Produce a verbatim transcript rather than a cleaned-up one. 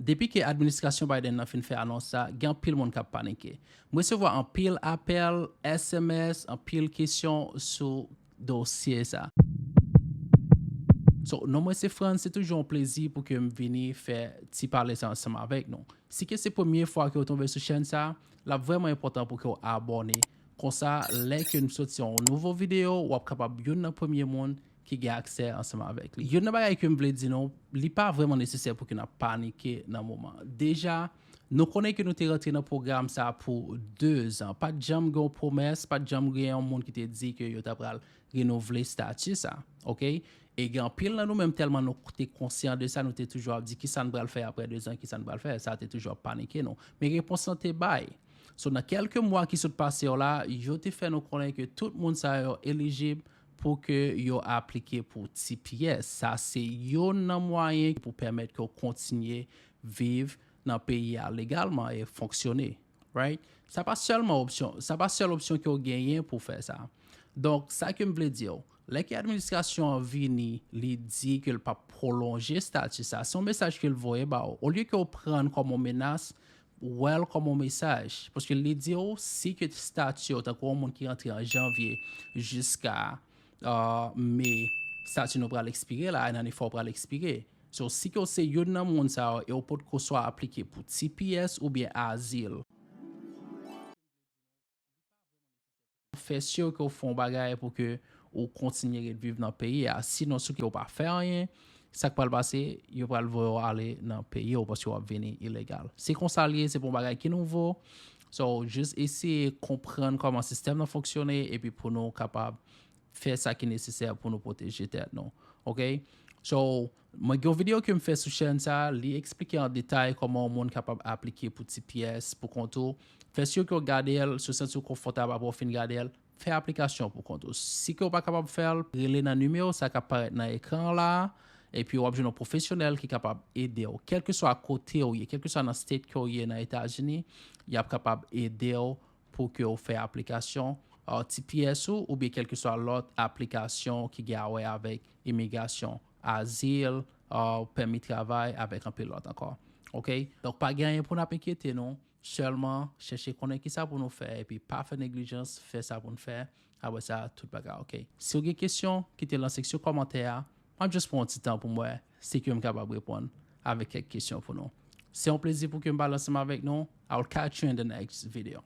Depi ke administrasyon Biden nan fin fè anons sa, gen anpil moun k ap panike. M resevwa anpil apèl, S M S, anpil kesyon sou dosye sa. So, non mwen se Frantz, se toujou yon plezi pou ke m vini fè ti pale sa ansanm avèk nou. Si ke se premye fwa ke w tonbe sou chèn sa, l ap vrèman enpòtan pou ke w abòne. Konsa, lè ke m soti yon nouvo videyo, w ap kapab youn nan premye moun ki gen aksè ansanm avèk li. Youn nan bagay ke m vle di nou, li pa vrèman nesesè pou ke n ap panike nan moman. Deja, nou konnen ke nou te rantre nan pwogram sa pou de zan. Pa t janm gen yon pwomès, pa t janm gen yon moun ki te di ke yo ta pral renouvle stati sa, oke? E gen anpil nan nou menm, tèlman nou te konsyan de sa, nou te toujou ap di, "Kisa n pral fè apre de zan, kisa n pral fè?" Sa te toujou ap panike nou. Men repons lan te bay. So, nan kèlke mwa ki sot pase yo la, yo te fè nou konnen ke tout moun sa yo elijib pou ke yo aplike pou T P S. Sa se youn nan mwayen pou pèmèt ke w kontinye viv nan peyi a legalman e fonksyone. Right? Sa pa sèlman opsyon, sa pa sèl opsyon ke w genyen pou fè sa. Donk, sa ke m vle di w, lè ke administrasyon an vini, li di ke l p ap pwolonje stati sa, se yon mesaj ke l voye ba w. Olye ke w pran l kòm yon menas, wè l kòm yon mesaj. Paske li di w, si ke stati w, tankou yon moun ki rantre an janvye jiska, euh, me, stati nou pral ekspire la, nan nefò pral ekspire. So, si ke w se youn nan moun sa yo, e w potko swa aplike pou T P S oubyen azil, fè si ke w fè yon bagay pou ke ou kontinye ret viv nan peyi a. Sinon, si ke w pa fè anyen, sa k pral pase, yo pral voye w ale nan peyi w paske w ap vini ilegal. Se konsa l ye, se pa yon bagay ki nouvo. So, jis eseye konprann kòman sistèm nan fonksyone epi pou nou kapab fè sa ki nesesè pou nou pwoteje tèt nou. Oke? So, mwen gen yon videyo ke m fè sou chèn sa, li eksplike an detay kòman yon moun kapab aplike pou T P S pou kont ou. Fè si ke w gade l, si w santi w konfòtab apre w fin gade l, fè aplikasyon pou kont ou. Si ke w pa kapab fè l, rele nan nimewo sa k ap parèt nan ekran an la, epi w ap jwenn yon pwofesyonèl ki kapab ede w. Kèlkeswa kote w ye, kèlkeswa nan state ke w ye nan Etazini, y ap kapab ede w pou ke w fè aplikasyon, uh, T P S ou, oubyen kèlkeswa lòt aplikasyon ki gen a wè avèk imigrasyon, azil, uh, pèmi travay, avèk anpil lòt ankò. Oke? Donk, pa gen anyen pou n ap enkyete nou. Sèlman, chèche konnen kisa pou nou fè, epi pa fè neglijans, fè sa pou n fè. Apre sa, tout bagay oke. Si w gen kesyon, kite l nan seksyon kòmantè a. M ap jis pran yon ti tan pou m wè si ke m kapab reponn avèk kèk kesyon pou nou. Se yon plezi pou ke m pale ansanm avèk nou. I will catch you in the next video.